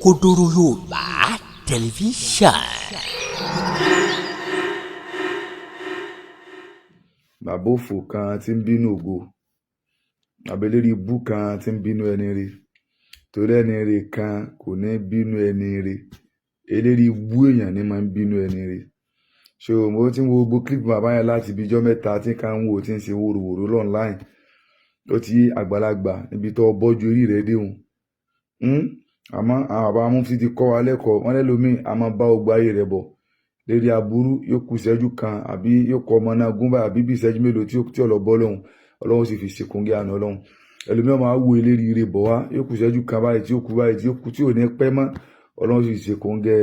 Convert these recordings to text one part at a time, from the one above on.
Òkodoro Yorùbá Tẹlifíṣàn. Bàbá òfò kan tí ń bínú ògo, bàbá eléri ibú kan tí ń bínú ẹni re, torí ẹni re kan kò ní bínú ẹni re, eléri ibú èèyàn ní máa ń bínú ẹni re. So mo ti ń wo gbogbo clip bàbá yẹn láti ibi ijọ́ mẹ́ta tí ká ń wò tí ń ṣe wòròwòrò online. Ó ti àgbàlagbà níbi tó bọ́jú orí rẹ̀ déhùn. Àmọ́ àwọn bàbá mufti ti kọ́ wa lẹ́kọ̀ọ́, wọ́n lẹ́lòmíì a máa bá ogbó ayé rẹ̀ bọ̀ lérí aburú, yóò kù ìṣẹ́jú kan àbí yóò kọ ọmọ náà gún báyìí àbí bí ìṣẹ́jú mélòó tí ọ̀lọ́ bọ́ lọ́hùn, Ọlọ́run sì fi ṣèkóńgẹ́ àná Ọlọ́run. Ẹlòmíì máa wo eléri ire bọ̀ wá, yóò kù ìṣẹ́jú kan báyìí tí ó kú báyìí tí ó kú tí ò ní pẹ́ mọ́, Ọlọ́run sì ṣèkóńgẹ́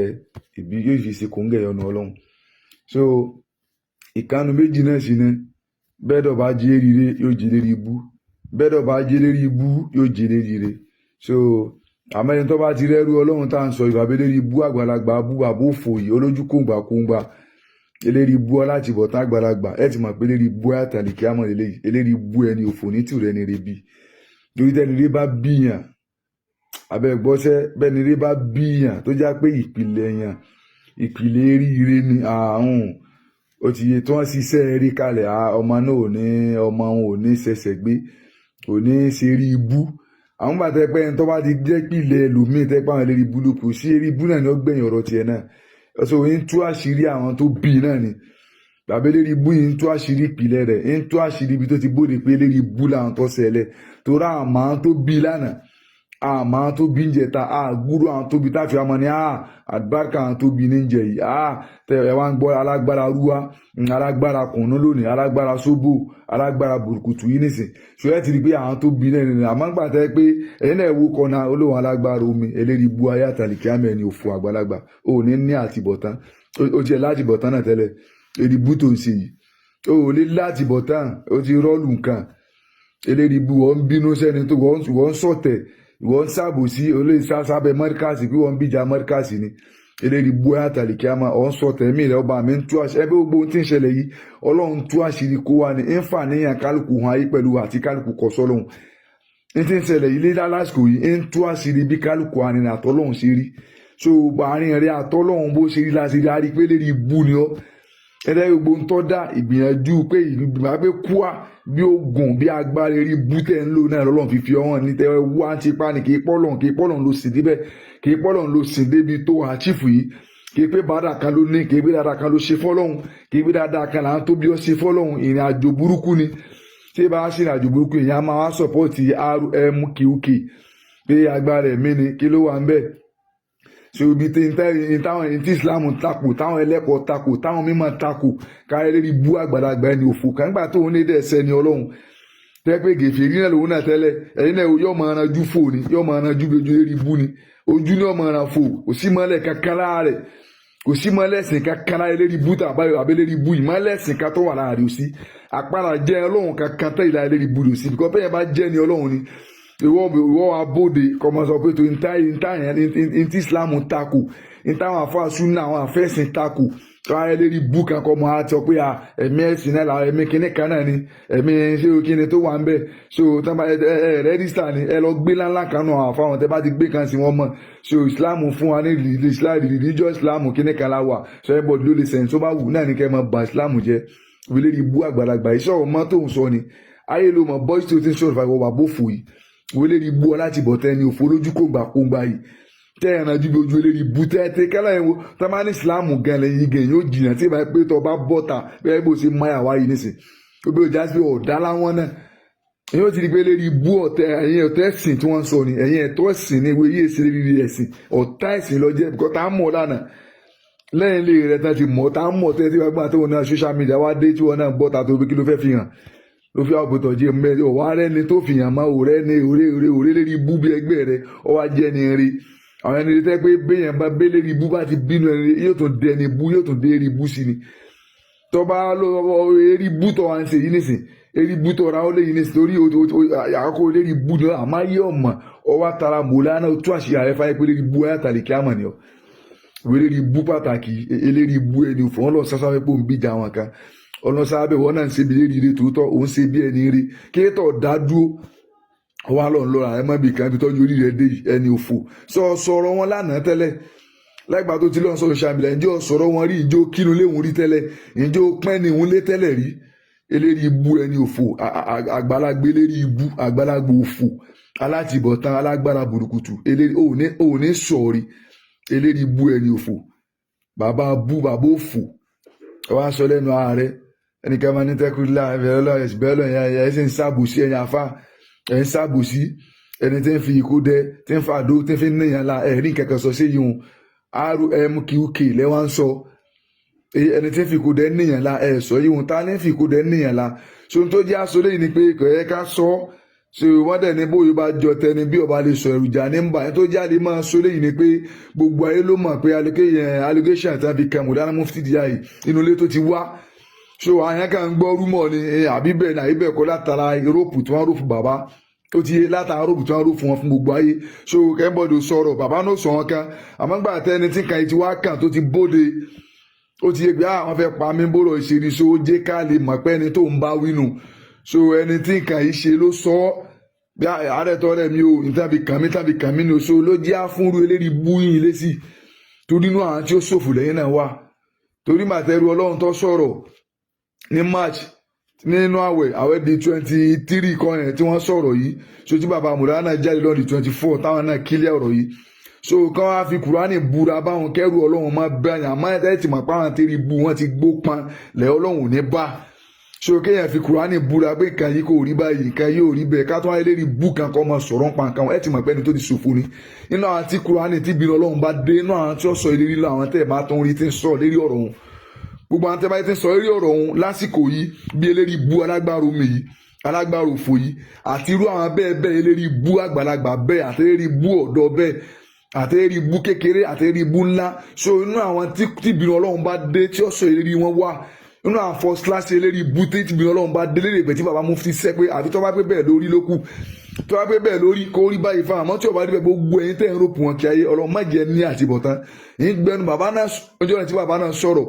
ìbí, yóò sì ṣèkóńgẹ́ ìyọ́nú Ọlọ́run. So ìkànnì méjì náà sì ni, bẹ́ẹ̀dọ̀ bá jí eríire yóò jí lérí ibú, bẹ́ẹ̀dọ̀ bá jí lérí ibú yóò jí lérí ire. So àmọ́ ẹni tó bá ti rẹ́rú Ọlọ́run tá à ń sọ ìwà abẹ́lẹ́rí ibú àgbàlagbà abú bàbá òfò yìí olójú kóńgbà kóńgbà eléri ibú láti bọ̀ tán àgbàlagbà, ẹ ti mọ̀ pé eléri ibú àtàlìkí àmọ̀ lélẹ́yìí, eléri ibú ẹni òfò ní tìrẹ ẹni rẹ bí. Torí tẹ́ni rí bá bíyàn abẹ́ gbọ́sẹ́, bẹ́ni rí bá bíyàn tó já pé ìpìlẹ̀ yàn ìpìlẹ̀ eríire ni àrùn ó ti yẹ tí wọ́n ṣiṣẹ́ eré kalẹ̀, ọmọ náà ò ní, ọmọ òun ò ní ṣẹ̀ṣẹ̀ gbé, ò ní ṣe rí ibú. Àwọn bàtà ẹgbẹ́ ẹni tó bá ti jẹ́ pìlẹ̀ ẹlòmíì tẹ́ pé àwọn eléri ibú ló kù sí eré ibú náà ni ó gbẹ̀yìn ọ̀rọ̀ tiẹ̀ náà. So ń tú àṣírí àwọn tó bí náà ni bàbá eléri ibú yìí ń tú àṣírí ìpìlẹ̀ rẹ̀, ń tú àṣírí ibi tó ti bóde pé eléri ibú làwọn tó ṣẹlẹ̀, torí àmọ́ tó bí lánàá, àmọ́ tó bí ń jẹta, àgúrò àwọn tó bí táfi àmọ́ ni àdìbárkà àwọn tó bí ní jẹ yìí. Tẹ ẹ wá ń gbọ́ alágbára rúwa, alágbára kùnú lónìí, alágbára sóbò, alágbára burúkutu yìí nìsín. So ẹ ti rí i pé àwọn tó bí náà nìyẹn. Àmọ́ gbà tẹ́ pé ẹ̀yin náà wo kọ́nà olóhùn alágbára omi, eléri ibú ayé àtàlìkí àmì ẹni òfò àgbàlagbà ò ní ní àtibọ̀tán, ó tiẹ̀ láti bọ̀tán náà tẹ́lẹ̀, eléri ibú tó ń ṣe yìí ó lè láti bọ̀tán, ó ti rọ́ọ̀lù nǹkan eléri ibú. Wọ́n ń bínú sẹ́ni tó wọ́n ń sọ̀tẹ̀, wọ́n ń ṣàbòsí olóyè sábẹ́ mọ́ríkàsì pé wọ́n ń bíjà mọ́ríkàsì ni, eléyìí bú àtàlìkí àmọ́ ọ̀ ń sọ tẹ̀mí rẹ̀. Ọba mi ń tú àṣírí ẹbí gbogbo ohun tí ń ṣẹlẹ̀ yìí, Ọlọ́run tú àṣírí kó wa ní ń fà níyàn kálukú hàn ayé pẹ̀lú àti kálukú kọ̀ sọ́lọ́hun ní tí ń ṣẹlẹ̀ yìí lédá lásìkò yìí, ń tú àṣírí bí kálukú àrìn àtọ́lọ́hun ṣe rí. So àárín rẹ̀ àtọ́lọ́hun bó ṣe rí láti rí, a rí pé lérí ibú ni ọ́. Ẹ̀rẹ́ gbogbo ń tọ́ da ìgbìyànjú pé ìgbìmọ̀ pé kúà bí oògùn bí agbára eré ibú tẹ̀ ń lò náà lọ́lọ́run fífi ọ̀hún ní tẹ́ wá ti pa ni, kì í pọ́lọ̀n, kì í pọ́lọ̀n ló sì débẹ̀, kì í pọ́lọ̀n ló sì débi tó àchífù yìí, kì í pé bàdà kan ló ní, kì í pé dáadáa kan ló ṣe fọ́lọ́hún, kì í pé dáadáa kan là ń tó bí ó ṣe fọ́lọ́hún. Ìrìn àjò burúkú ni tí bá ṣe ìrìn àjò burúkú yìí, a máa wá sọ̀pọ̀tì RMQK pé agbára ẹ̀mí ni, kí ló wà ń bẹ̀? So ibi tí táwọn tí Islam takò, táwọn ẹlẹ́kọ̀ọ́ takò, táwọn mímọ́ takò, káyọ̀ lérí bú àgbàlagbà ẹni òfò kan nígbà tó ń lé dẹ̀sẹ̀ ni Ọlọ́run tẹ́ pé gèfè rí náà lòun náà tẹ́lẹ̀. Ẹ̀yin náà yóò máa ranjú fò ni, yóò máa ranjú lójú lérí bú ni, ojú ni yóò máa ran fò, kò sí mọ́lẹ̀ kankan lára rẹ̀, kò sí mọ́lẹ̀ ẹ̀sìn kankan lára lérí bú tàbí àbẹ́ lérí bú yìí, mọ́lẹ̀ ẹ̀sìn kan tó wà lára rẹ̀ ò sí, àpárá jẹ́ Ọlọ́run kankan tẹ́ ìlà lérí bú rẹ̀ ò sí. Bíkọ́ bẹ́ẹ̀ bá jẹ́ ni Ọlọ́run ni ìwọ ìwọ abóde kọmọ sọ pé tó ntá ntá yẹn ntí Islam takò, ntá àwọn afáàsù náà àwọn afẹ́sìn takò, káyọ̀ lérí bú kan kọ́ mọ́ àti sọ pé ẹ̀mí ẹ̀sìn náà làwọn ẹ̀mí kíní kan náà ni ẹ̀mí ṣé o kíni tó wà ń bẹ̀. So tán bá ẹ ẹ register ni ẹ lọ gbé ńláńlá kan náà àfáwọn tẹ bá ti gbé kan sí wọn mọ̀. So Islam fún wa ní Islam, religious Islam kíní kan la wà. So everybody ló lè sẹ́yìn tó bá wù náà ní kẹ́ ẹ máa ba Islam jẹ́. Wílé bú àgbàlagbà iṣẹ́ ọmọ tó ń sọ ni ayé ló mọ̀ bọ́ọ̀sì tó ti ń sọ̀rọ̀ fàgbọ́ bàbá òfò yìí, wọlé rí bú ọ láti bọ̀ tẹ́ ni òfò lójú kóńgbà kóńgbà yìí tẹ́ ẹ̀ràn ju bí ojú eléri bú tẹ́ tẹ́ kẹ́lá yẹn wo tá máa ní Ìsìláàmù gan lẹ́yìn gan yóò jìnnà tí ìbá pé tó bá bọ́ta bẹ́ẹ̀ bó ṣe máyà wáyé nísìn ó bí ó já sí ọ̀dá láwọn náà yóò ti di pé eléri bú ọ̀tẹ̀ ẹ̀yìn ọ̀tẹ̀ ẹ̀sìn tí wọ́n ń sọ ni ẹ̀yìn ẹ̀tọ́ ẹ̀sìn ni ìwé yìí ṣe lérí ẹ̀sìn ọ̀tá ẹ̀sìn lọ jẹ́ bíkọ́ tá a mọ̀ lánàá lẹ́yìn ilé rẹ̀ tán ti mọ̀, tá a mọ̀ tẹ́ tí wọ́n gbà tó wọn náà social media wá dé tí wọ́n náà bọ́ta tó bí kí ló fẹ́ fi hàn ló fi àbùtọ̀ jẹ́ mẹ́rin ọ̀wá rẹ ni tó fi hàn máa òrẹ́ ni òré òré òré lérí ibú bí ẹgbẹ́ rẹ ọwá jẹ́ ni rí àwọn ẹni tẹ́ pé béèyàn bá bé lérí ibú bá ti bínú ẹni yóò tún dé ẹni ibú, yóò tún dé eré ibú sí ni tọ́ba eré ibú tọ́ wa ń ṣe yìí nísìn, eré ibú tọ́ ra ó lé yìí nísìn torí àkókò lérí ibú ni àmọ́ ayé ọ̀mọ̀ ọwá tara mọ̀lánà tó àṣìyà rẹ fáyé pé lérí ibú ayátàlẹ̀ kí á mọ̀ ni ọ eléri ibú pàtàkì, eléri ibú ẹni òfò wọn lọ sásá fẹ́ pé òun bíjà àwọn kan ọlọ́sàbẹ̀ wọn náà ń ṣe bí lérí ire tòótọ́, òun ṣe bí ẹni ire kí tó dá dúró. Wọ́n á lọ lọ́ra ẹ mọ́ ibì kan ibi tọ́jú orí rẹ̀ dé yìí, ẹni òfò sọ sọ̀rọ̀ wọn lánàá tẹ́lẹ̀. Láìpẹ́ tó ti lọ́n sọ̀rọ̀ sàmìlẹ̀, ǹjẹ́ o sọ̀rọ̀ wọn rí? Ǹjẹ́ o kínu léwu rí tẹ́lẹ̀? Ǹjẹ́ o pẹ́ ní ìhun lé tẹ́lẹ̀ rí? Eléri ibú, ẹni òfò, àgbàlagbà eléri ibú, àgbàlagbà òfò, alátìbọ̀tán, alágbára burúkutu, eléri ò ní sọ̀rí, eléri ibú, ẹni òfò, bàbá bú, bàbá òfò. Ẹ wá sọ lẹ́nu ààrẹ ẹnìkan máa ní tẹ́kùlá ẹ̀bẹ̀rẹ̀ lọ ẹ̀sìn lọ ẹ̀ ẹ̀ sì ń ṣàbòsí ẹ̀yìn afá, ẹ̀ ń ṣàbòsí ẹni tí ń fi ikú dẹ, tí ń fa àdó, tí ń fi níyàn la ẹ̀rí nǹkan kan sọ sí yìí hùn. RMQK lẹ́wà ń sọ ẹni tí ń fi ikú dẹ níyàn la ẹ̀ sọ yìí hùn. Ta ní fi ikú dẹ níyàn la? So ohun tó jẹ́ aṣọ lẹ́yìn ni pé kò yẹ ká sọ ṣe. Wọ́n dẹ̀ ní bóyá bá jọ tẹni bí ọba lè sọ èròjà ní bà. Ẹni tó jáde máa sọ lẹ́yìn ni pé gbogbo ayé ló mọ̀ pé allegation tí wọ́n fi kàn Mùdánà Mufti díà yìí inú ilé tó ti wá. So àyàn kan ń gbọ́ rumour ni, àbí bẹ́ẹ̀ ni àbí bẹ́ẹ̀ kọ́, látara rope tí wọ́n rope bàbá ó ti yé, látara rope tí wọ́n rope wọn fún gbogbo ayé. So kẹ́ńbọ̀dù sọ̀rọ̀, bàbá náà sọ wọn kan, àmọ́ gbà tẹ́ni tí kan yìí ti wá kàn tó ti bóde, ó ti yé pé àwọn fẹ́ pa mí bóró ìṣèlú. So ó jẹ́ ká lè mọ̀ pé ẹni tó ń bá wínú. So ẹni tí nǹkan yìí ṣe ló sọ ọ́ bí àárẹ̀ tọ́rẹ̀ mi ò tàbí kàn mí tàbí kàn mí ní oṣù ló jẹ́ àfúnrú eléyìí bú yín lésì, torí inú àwọn tí ó ṣòfò lẹ́yìn náà wà, torí màtẹ́rù Ọlọ́run tó sọ̀rọ̀ ní March nínú àwẹ̀, àwẹ̀ di 23 kan yẹn tí wọ́n sọ̀rọ̀ yìí. So tí bàbá Mùdánà jáde lọ́ọ́ di 24 táwọn náà kílẹ̀ ọ̀rọ̀ yìí. So kán wá fi Kùránì búra báwọn kẹrù Ọlọ́run má báyàn, àmọ́ ẹ ti mọ̀ pé àwọn tẹ́rì bú wọn ti gbó pan lẹ́ Ọlọ́run ò ní bá. So kéèyàn fi Kùránì búra pé nǹkan yìí kò rí báyìí, nǹkan yìí ò rí bẹ́ẹ̀, ká tó wáyé lérí bú kan kọ́ ọmọ sọ̀rọ̀ ń pa nǹkan ẹ ti mọ̀ pé ẹni tó ti ṣòfò ni. Nínú àwọn tí Kùránì tí bínú Ọlọ́run bá dé, nínú àwọn tí ó sọ ìlérí lọ, àwọn tẹ́ ẹ̀ bá tó ń rí tí ń sọ lérí ọ̀rọ̀ òun, gbogbo àwọn tẹ́ bá ti ń sọ lérí ọ̀rọ̀ òun lásìkò yìí, bí eléri bú alágbára omi yìí, alágbára òfò yìí, àti irú àwọn bẹ́ẹ̀ bẹ́ẹ̀, eléri bú àgbàlagbà bẹ́ẹ̀, àti eléri bú ọ̀dọ́ bẹ́ẹ̀, àti eléri bú kékeré, àti eléri bú ńlá. So inú àwọn tí ìbínú Ọlọ́run bá dé tí ó sọ ìlérí wọn wà, inú àwọn first class eléri bú tí ìbínú Ọlọ́run bá dé lérí ìpè tí bàbá Mufti sẹ́ pé àfi tó bá pé bẹ́ẹ̀ lórí ló kù, tó bá pé bẹ́ẹ̀ lórí kó rí báyìí fún, àmọ́ tí ó bá rí bẹ́ẹ̀, gbogbo ẹ̀yin tẹ́ ń rope wọn kí ayé Ọlọ́run má jẹ́ ní àtibọ̀tán. Yín gbẹnu bàbá náà ọjọ́ náà tí bàbá náà sọ̀rọ̀,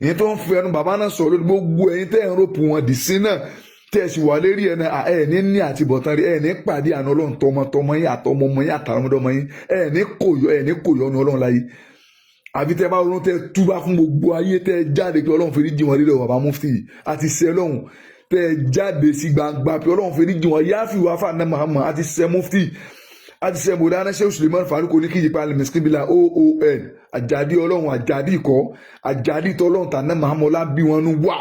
ìyẹn tó ń fi ẹnu bàbá náà sọ̀rọ̀ lórí gbogbo ẹ̀yin tẹ́ ń rope wọn dì sí náà, tẹ́ ẹ sì wà lérí ẹ̀ náà, ẹ̀ ní ní àtibọ̀tán rí, ẹ̀ ní pàdé àná Ọlọ́run tọmọtọmọ yín, àtọmọmọ yín, àtàrọmọdọ́mọ yín, ẹ̀ ní kòyọ, ẹ̀ ní kòyọ ọ̀nà Ọlọ́run láyé. Àfi tẹ́ bá ronú, tẹ́ túbá fún gbogbo ayé, tẹ́ jáde pé Ọlọ́run fèrè jì wọ́n lílẹ̀ bàbá Mufti àti sẹ́ lọ́hùn, tẹ́ jáde sí gbangba pé Ọlọ́run fèrè jì wọ́n, yááfì wá fà ní Muhammad àti sẹ́ Mufti àti sẹ́ Mọ̀dánà Sheikh Suleiman Faruq oníkìyí palẹ̀ mẹ́sìkìbìlà oon àjàdí Ọlọ́run, àjàdí ikọ̀, àjàdí tọ́lọ́run tà ní Muhammad, ọlá bí wọn nú wà,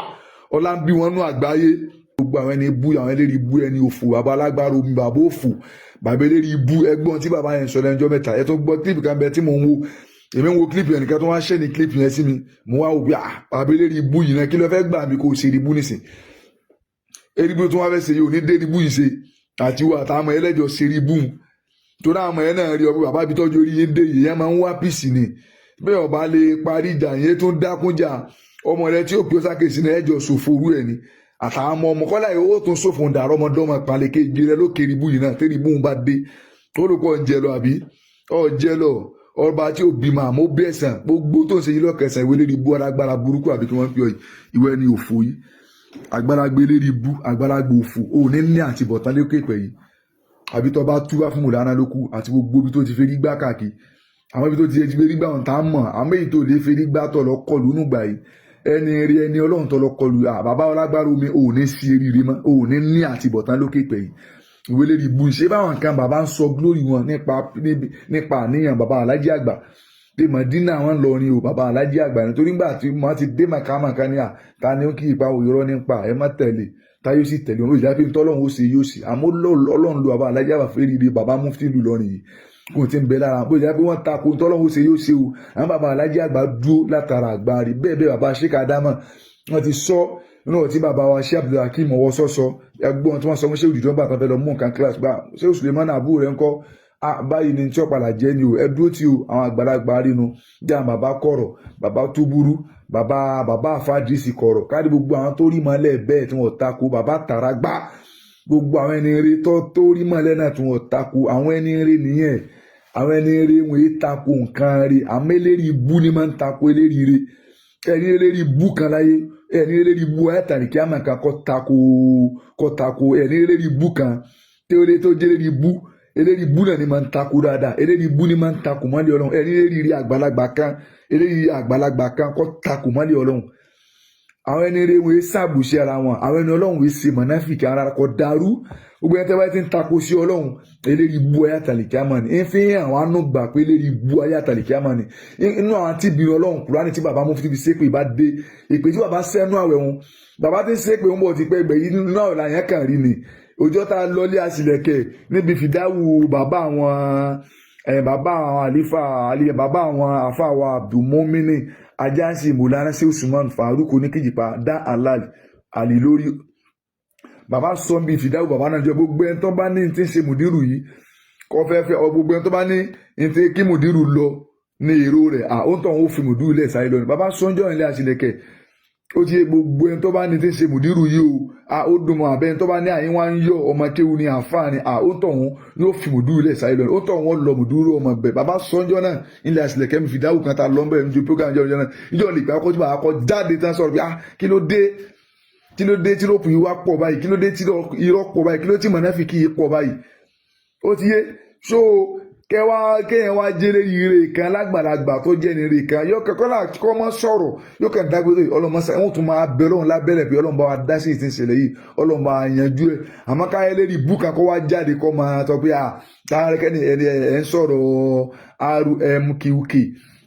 ọlá bí wọn nú àgbáyé. Gbogbo àwọn ẹni bú, àwọn ẹlẹ́rìí bú, ẹni òfò, bàbá alágbára omi, bàbá òfò, bàbá ẹlẹ́rìí bú. Ẹgbọ́n tí bàbá yẹn sọ lẹ́njọ́ mẹ́ta, ẹ tó gbọ́ clip kan bẹ tí mò ń wo, èmi ń wo clip yẹn nìkan tó wá ṣẹ́ ní clip yẹn sí mi, mo wá wò pé ah, bàbá ẹlẹ́rìí bú yìí náà, kí ló fẹ́ gbà mí kó o ṣe ìrìbú nísìn? Eribu tó wá fẹ́ ṣe yìí ò ní dé eribu yìí ṣe àti wo àtàwọn ẹlẹ́jọ́ ṣe eribu torí àwọn ẹ̀ náà rí ọ pé bàbá ibi tọ́jú orí yín dé yìí, yẹn máa ń wá peace ni. Bẹ́ẹ̀ ọba lè parí ìjà yẹn tó ń dákúnjà ọmọ rẹ tí ó pè ó sákèsí náà, ẹjọ́ ṣòfò orú ẹ̀ ni àtàwọn ọmọ ọmọ kọ́lá yìí ó tún ṣòfò dàrọ́ ọmọdọ́mọ palẹ̀ kejì rẹ ló kiri bú yìí náà. Tẹ́rì bú bá dé tó ló pọ̀ ń jẹ lọ àbí ọ̀ jẹ lọ, ọba tí ò bímọ àmọ́ bí ẹ̀sán gbogbo tó ń ṣe yìí lọ́kẹsàn ìwé lérí bú alágbára burúkú àbí kí wọ́n fi ọ ìwé ẹni òfò yìí, agbára gbé lérí bú, agbára gbé òfò ò ní ní àtibọ̀tán lókè pẹ̀ yìí. Àbí tó bá túbá fún Mùdánà lókù àti gbogbo ibi tó ti fẹ́ rí gbá káàkiri, àwọn ibi tó ti fẹ́ rí gbá wọn tá a mọ̀, àmọ́ èyí tó lè fẹ́ rí gbá tọ̀ lọ kọlù nùgbà yìí, ẹni rí ẹni Ọlọ́run tó lọ kọlù bàbá ọlágbára omi ò ní sí eré mọ́, ò ní ní àtibọ̀tán lókè pẹ̀ yìí, ìwé lérí bu ṣé báwọn kan bàbá ń sọ glory wọn nípa àníyàn bàbá alájí àgbà pé Mọ̀dínà wọn lọ ní o, bàbá alájí àgbà, nítorí nígbà tí wọ́n ti dé màkàmàkà ní à ta ni ó kí ipa òyìnbó nípa ẹ má tẹ̀lé táyé sì tẹ̀lé wọn, ìjà pé tọ́lọ́run ó ṣe yóò sì, àmọ́ Ọlọ́run lo bàbá alájí àgbà fún eré bàbá Mufti ìlú Ìlọrin yìí kò tí ń bẹ lára bó ìjà pé wọ́n takò tọ́lọ́run ó ṣe yóò ṣe o. Àwọn bàbá alájí àgbà dúró látara àgbà rí bẹ́ẹ̀ bẹ́ẹ̀. Bàbá Sheikh Adama wọ́n ti sọ nínú ọtí, bàbá wa ṣé Abdulhakeem ọwọ́ sọ́sọ ẹgbọ́n tí wọ́n sọ fún ṣé òjìjọ́ gbà tán fẹ́ lọ mú nǹkan class gbà ṣé Suleiman àbúrò rẹ̀ ń kọ́ báyìí ni tí ó padà jẹ́ ni o. Ẹ dúró tí o àwọn àgbàlagbà rínu bí àwọn bàbá kọ̀rọ̀, bàbá tó burú, bàbá bàbá àfàdísì kọ̀rọ̀ káàdì, gbogbo àwọn tó rí mọ́lẹ̀ bẹ́ẹ̀ tí wọ́n tako bàbá tààrà gbá, gbogbo àwọn ẹni rí tó rí mọ́lẹ̀ náà tí wọ́n tako, àwọn ẹni rí nìyẹn. Àwọn ẹni rí wọn yìí tako nǹkan rí, àmọ́ eléri ibú ni máa ń tako eléri rí. Ẹni eléri ibú kan láyé, ẹni eléri ibú ayátàrí kí á máa kan kọ́ tako, kọ́ tako ẹni eléri ibú kan. Tí ó lé tó jẹ́ eléri ibú, eléri ibú náà ni máa ń takò dáadáa, eléri ibú ni máa ń takò mọ́lẹ̀ Ọlọ́run. Ẹni eléri àgbàlagbà kan, eléri àgbàlagbà kan kọ́ takò mọ́lẹ̀ Ọlọ́run. Àwọn ẹni rere wọ́n ṣàbùsí ara wọn, àwọn ẹni Ọlọ́run wọ́n ṣe mọ̀náfìkì ara kọ dàrú. Gbogbo ẹni tẹ́ bá ti ń takò sí Ọlọ́run, eléri ibú ayé àtàlìkíámà ni ń fi hàn àwọn anúgbà pé eléri ibú ayé àtàlìkíámà ni. Inú àwọn tí ìbínú Ọlọ́run, Kùránì tí bàbá mufti fi ṣépè bá dé, ìpè tí bàbá sẹ́nu àwẹ̀ wọn, bàbá tí ń ṣépè ń bọ̀ ti pẹ́ gbẹ̀ yìí nínú àwẹ̀ làyẹn kàn rí ni. Ọjọ́ tá a lọlé àṣìlẹ̀kẹ̀ níbi fìdáwù bàbá àwọn bàbá àwọn àlífà àlí bàbá àwọn àfàwà Abdulmumini Ajánsì Mùlánà sí Usman Farouk oníkìjìpá dá alal àlì lórí bàbá sọ bí fìdáwù bàbá náà jẹ. Gbogbo ẹni tó bá ní ti ń ṣe mùdírù yìí kọ́ fẹ́ fẹ́ ọ, gbogbo ẹni tó bá ní ti kí mùdírù lọ ní èrò rẹ̀ à ó ń tọ̀ ó fi mùdírù lẹ̀ sáyé lọ ni. Bàbá sọ́njọ́ ilé àṣìlẹ̀kẹ̀, ó ti yé gbogbo ẹni tó bá ní ti ń ṣe mùdírù yìí o, à ó dùn mọ́ àbẹ́ni tó bá ní àyín wá ń yọ ọmọ kéwu ní àǹfààní, à ó tọ̀ wọ́n yóò fi mùdírù lẹ̀ sáyé lọ ni. Ó tọ̀ wọ́n lọ mùdírù ọmọ bẹ̀. Bàbá sọ́njọ́ náà ilé àṣìlẹ̀kẹ̀ mi fìdáwù kan ta lọ́nbẹ̀ ní program jọ náà ìjọ lè gbà kó tí bàbá kọ jáde tán sọ̀rọ̀ pé, ah, kí ló dé? Kí ló dé tí lópin wá pọ̀ báyìí? Kí ló dé tí irọ́ pọ̀ báyìí? Kí ló tí mọ̀nàfíkì yìí pọ̀ báyìí? Ó ti yé. So kẹwàá kéèyàn wá jẹ́lé ire kan lágbàlagbà tó jẹ́ ní ire kan yóò kẹ́kọ́ là kọ́ mọ́ sọ̀rọ̀, yóò kàn dágbére ọlọ́mọsá wọ́n tún máa bẹ Ọlọ́run lábẹ́rẹ̀ pé Ọlọ́run bá wa dá sí ìtì ìṣẹ̀lẹ̀ yìí, Ọlọ́run bá wa yanjú ẹ̀. Àmọ́ káyọ̀ lérí búkà kó wá jáde kó máa sọ pé à táwọn kẹ́ni ẹni ẹ̀ ń sọ̀rọ̀ RMQK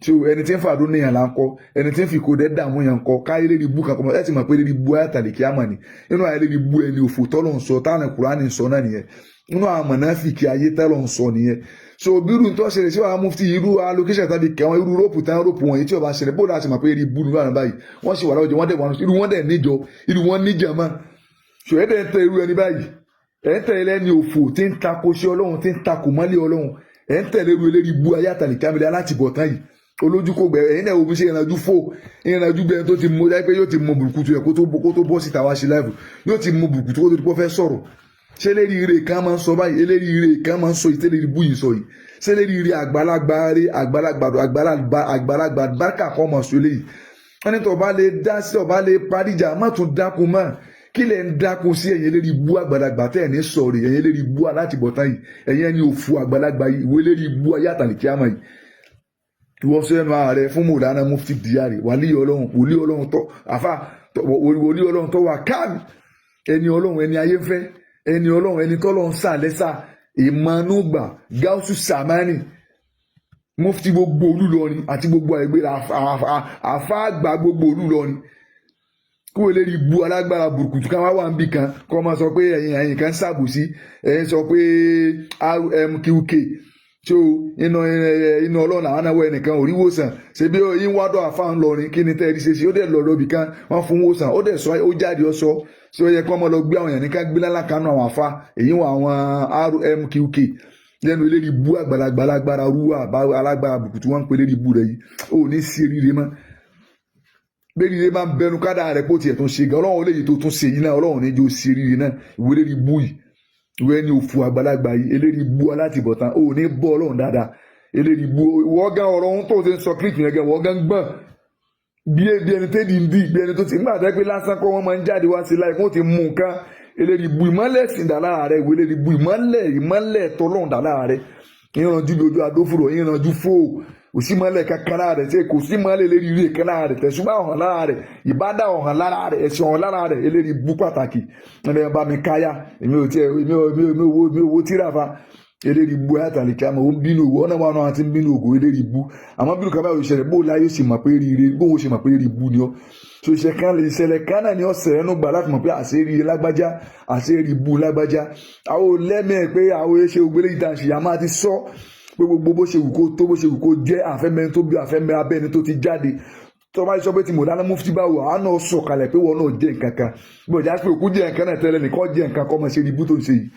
tí o ẹni tí ń fàdó níyàn là ń kọ, ẹni tí ń fi kó dẹ́ dààmú yàn ń kọ. Káyọ̀ lérí búkà kọ́ ẹ ti mọ̀ pé lérí bú ayàtàlẹ̀ kí á mọ̀ ni nínú ayé lérí bú ẹni òfò tọ́lọ̀ ń sọ táwọn Kùránì ń sọ náà nìyẹn, nínú àwọn mọ̀nàfíkì ayé tọ́lọ̀ ń sọ nìyẹn. So bírú tó ṣẹlẹ̀ sí wàá mufti, irú allocation tàbí kẹwọn, irú rope tán rope wọ̀nyí tí ó bá ṣẹlẹ̀, bóòlù àti mọ̀ pé irú ibú nínú àwọn báyìí wọ́n sì wà láwùjọ, wọ́n dẹ̀ wọ́n irú wọn dẹ̀ níjọ, irú wọn níjàmá. So ẹ̀ dẹ̀ ń tẹ irú ẹni báyìí, ẹ̀ ń tẹ̀lé ẹni òfò tí ń tako sí Ọlọ́run, tí ń takò mọ́lẹ̀ Ọlọ́run, ẹ̀ ń tẹ̀lé irú eléyìí bú ayé àtàlìkámẹ́lẹ́ alátìbọ̀tán yìí olójú kò gbẹ. Ẹ̀yin náà wo bí ṣe ìrìnàjò fò ìrìnàjò bẹ́ẹ̀ tó ti mú dájú pé yóò ti mú burúkutu yẹ kó tó bọ́ síta wá sí láìfù, yóò ti mú burúkutu kó tó ti pọ́ fẹ́ sọ̀rọ̀. Ṣé lérí ire kan máa ń sọ báyìí? Eléri ire kan máa ń sọ ìtẹ́lẹ̀ ibú yìí sọ yìí. Ṣé lérí ire àgbàlagbà rí àgbàlagbà àgbàlagbà àgbàlagbà bárkà kan máa sọ eléyìí? Wọ́n ní tó bá lè dá sí ọba lè paríjà, má tún dákun mọ́. Kí lẹ̀ ń dákun sí? Ẹ̀yin eléri ibú àgbàlagbà tẹ́ ẹ̀ ní sọ̀rọ̀, ẹ̀yin eléri ibú alátìbọ̀tán yìí, ẹ̀yin ẹni òfu àgbàlagbà yìí, ìwé eléri ibú ayé àtàlìkíámà yìí, ìwọ sọ ẹnu ààrẹ fún Mọ̀lánà Mufti Diari, wàlíì Ọlọ́run, wòlíì Ọlọ́run tọ́ àfa, wòlíì Ọlọ́run tọ́ wà káàmì, ẹni Ọlọ́run, ẹni ayé fẹ́, ẹni Ọlọ́run, ẹni tọ́lọ́run sà lẹ́sà ìmọ̀nùgbà gáúsù sàmánì, mufti gbogbo Olúlọrin àti gbogbo àgbẹ̀, àfa àgbà gbogbo Olúlọrin, kí wọ́n lè rí bu alágbára burúkutu kan wá wà níbì kan kọ́ máa sọ pé ẹ̀yin kan ṣàbòsí, ẹ̀yin sọ pé RMQK tí o iná iná Ọlọ́run àwọn náà wọ ẹnìkan ò rí wòsàn ṣe bí yín wá dọ̀ àfa ńlọrin. Kí ni tẹ́ ẹ rí ṣe sí? Ó dẹ̀ lọ lọ́bì kan, wọ́n fún wòsàn, ó dẹ̀ sọ, ó jáde, ó sọ ṣé ó yẹ kí wọ́n máa lọ gbé àwọn èèyàn ní ká gbé lálá kanú àwọn àfa èyí wọ àwọn RMQK lẹ́nu eléyìí bú àgbàlagbà alágbára rúwà alágbára bùkún tí wọ́n ń pè lérí bú rẹ̀ yìí. Ó ní sí eríire mọ́ bẹ́ẹ̀ ni máa ń bẹnu kádà rẹ̀ pé ó tiẹ̀ tún ṣe gan. Ọlọ́run léyìí tó tún ṣe yìí náà, Ọlọ́run ní jẹ́ ó ṣe eríire náà. Ìwé eléyìí bú yìí, ìwé ẹni òfu àgbàlagbà yìí, eléyìí bú alátìbọ̀tán, ó ní bọ́ Ọlọ́run dáadáa. Eléyìí bú wọ́n gan ọ̀rọ̀ ohun tó ti ń sọ kíríkì yẹn gan, wọ́n gan gbọ̀n bí ẹni tẹ́lẹ̀ ń dì bí ẹni tó ti ń gbà tẹ́ pé lásán kọ́ wọ́n máa ń jáde wá sí láì wọ́n ti mú nǹkan. Eléyìí bú ìmọ́lẹ̀ sìn dà lára rẹ̀, ìwé eléyìí bú ìmọ́lẹ̀ ìmọ́lẹ̀ tọ́lọ́run dà lára rẹ̀, ìrànjú bí ojú adófòrò ìrànjú fò, kò sí mọ́lẹ̀ kankan lára rẹ̀, tí kò sí mọ́lẹ̀ eléyìí rí kan lára rẹ̀, tẹ̀sùbá ọ̀hàn lára rẹ̀, ìbádà ọ̀hàn lára rẹ̀, ẹ̀sìn ọ̀hàn lára rẹ̀. Eléyìí bú pàtàkì ẹni bá mi káyà. Èmi ò tiẹ̀ èmi ò wo tíra fa. Eléyìí bú ayàtàlẹ̀ kí a mọ̀ ó ń bínú òwò ọ̀nà wa náà àti ń bínú ògò eléyìí bú. Àmọ́ bínú kaba yóò ṣẹlẹ̀, bó láyé ó sì mọ̀ pé ríire, bó ó ṣe mọ̀ pé ríire bú ni ọ́. So ìṣẹ̀ kan lè ṣẹlẹ̀ kan náà ni ọ̀sẹ̀ ẹnu gbà láti mọ̀ pé àṣírí lágbájá, àṣírí bú lágbájá. Àwọn lẹ́mẹ̀ẹ́ pé àwọn ṣe ògbélé yìí tá à ń ṣe, àmọ́ àti sọ pé gbogbo bó ṣe wù kó tó, bó ṣe wù kó jẹ́, àfẹ́mẹ́ni tó bí àfẹ́mẹ́ abẹ́ni tó ti jáde tó bá sọ pé tí Mọ̀lánà Mufti bá wà á náà sọ kalẹ̀ pé wọn náà jẹ́ nǹkan kan bí ọjà pé òkú jẹ́ nǹkan náà tẹ́lẹ̀ nìkan jẹ́ nǹkan kọ́ máa ṣe ibú tó ń ṣe yìí.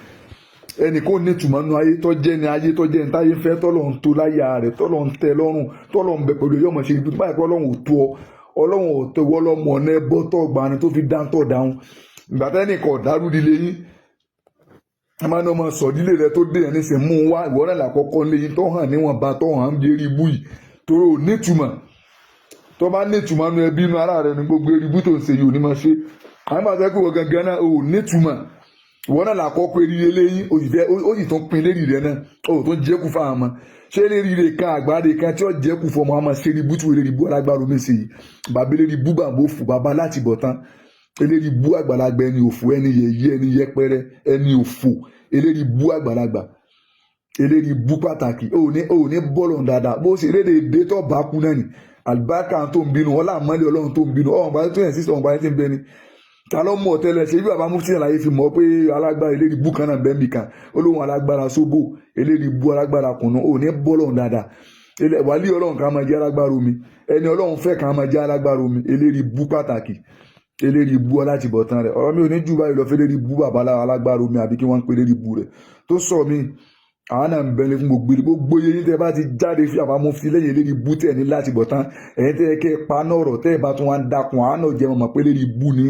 Ẹnì kò ní ìtumọ̀ nínú ayé tó jẹ́ ní ayé tó jẹ́ ní táyé fẹ́, tọ́lọ̀ ń tó láyà rẹ̀, tọ́lọ̀ ń tẹ lọ́rùn, tọ́lọ̀ ń bẹ pẹ̀lú yọmọ ṣe ibú tó báyìí pé Ọlọ́run ò tó ọ, Ọlọ́run ò tó wọ́ lọ́mọ ọ̀nà ẹbọ tó gbà ni tó fi dáńtọ̀ dáhùn. Ìgbà tẹ́nìkan ọ̀dárú líle yín ẹ máa ní ọmọ sọ̀dílé rẹ tó dé yẹn nísìn mú un wá, ìwọ náà làkọ́kọ́ lé yín tó hàn níwọ̀nba tó hàn ń bí eré ibú yìí torí ò nítumọ̀. Tó bá nítumọ̀ nu ẹbí inú ara rẹ ní gbogbo eré ibú tó ń ṣe yìí ò ní máa ṣe. Àwọn bá sọ pé wọ́n gangan náà ò nítumọ̀. Ìwọ náà làkọ́kọ́ eré eléyín, ó sì fẹ́, ó sì tún pin lérí rẹ náà, ó tún jẹ́kù fáwọn ọmọ. Ṣé eléríire kan, àgbáre kan tí ó jẹ́kù fún ọmọ àmọ́ ṣeré bú tí wọ́n eléri bú alágbára omi ṣe yìí? Bàbá eléri bú, bàbá òfò, bàbá láti bọ̀ tán, eléri bú àgbàlagbà, ẹni òfò, ẹni yẹ̀yẹ́, ẹni yẹpẹrẹ, ẹni òfò, eléri bú àgbàlagbà, eléri bú pàtàkì. Ò ní bọ́ọ̀lù dáadáa bó ṣe léde èdè tó bá kú náà ni àlùbáríkà tó ń bínú ọlá àmọ́lé Ọlọ́run tó ń bínú ọ̀hún bá tó yẹn sísọ ọ̀hún bá yẹn ti ń bẹ ni. Ta ló mọ̀ tẹ́lẹ̀? Ṣe bí bàbá mufti àlàyé fi mọ̀ pé alágbára eléri bú kan náà bẹ́ẹ̀ mi kan olóhùn alágbára sóbò, eléri bú alágbára kùnú. Ò ní bọ́ọ̀lù dáadáa. Wàlí Ọlọ́run kan máa jẹ́ alágbára omi, ẹni Ọlọ́run fẹ́ kan máa jẹ́ alágbára omi, eléri bú pàtàkì, eléri bú ọláti bọ̀ tán rẹ̀. Ọ̀rọ̀ mi ò ní jù báyìí lọ fẹ́ eléri bú bàbá alágbára omi, àbí kí wọ́n ń pe eléri bú rẹ̀ tó sọ mí. Àwọn náà ń bẹ̀rẹ̀ fún gbogbo gbogbo yẹn. Tẹ́ bá ti jáde fi àbámu fi lẹ́yìn eléri bú tẹ̀ ní láti bọ̀ tán, ẹ̀yin tẹ́ kẹ́ pa náà ọ̀rọ̀ tẹ́ ẹ bá tún wá ń dakùn, àwọn náà jẹ́ mọ̀ pé eléri bú ni.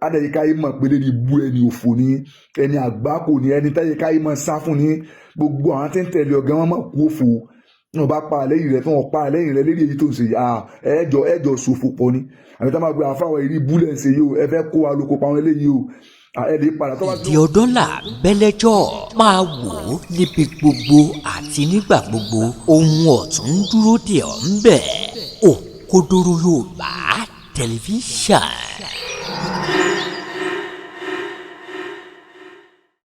Adẹ̀yíká yìí mọ̀ pé eléri bú, ẹni òfò ni, ẹni àgbákò ni, ẹni tẹ́yíká yìí mọ̀ sá fún ni. Gbogbo àwọn tí ń tẹ̀lé ọ̀gá wọn mọ̀ kú òfò. Wọn bá pa àlẹ́yìn rẹ̀, tí wọ́n pa àlẹ́yìn rẹ̀ lérí èyí tó ń ṣe, ẹjọ́ ẹjọ́ ṣòfò pọ̀ ni. Àbí tá máa gbé àfáwọn ìrí búlẹ̀ ń ṣe yìí o, ẹ fẹ́ kó wa lóko pa wọn eléyìí o, ẹ lè padà tó bá. Ìdí ọdọ́là bẹ́lẹ́jọ́ máa wò ó níbi gbogbo àti nígbà gbogbo. Ohun ọ̀tún ń dúró dè ọ́ ń bẹ̀. Òkodoro Yorùbá Tẹlifíṣàn.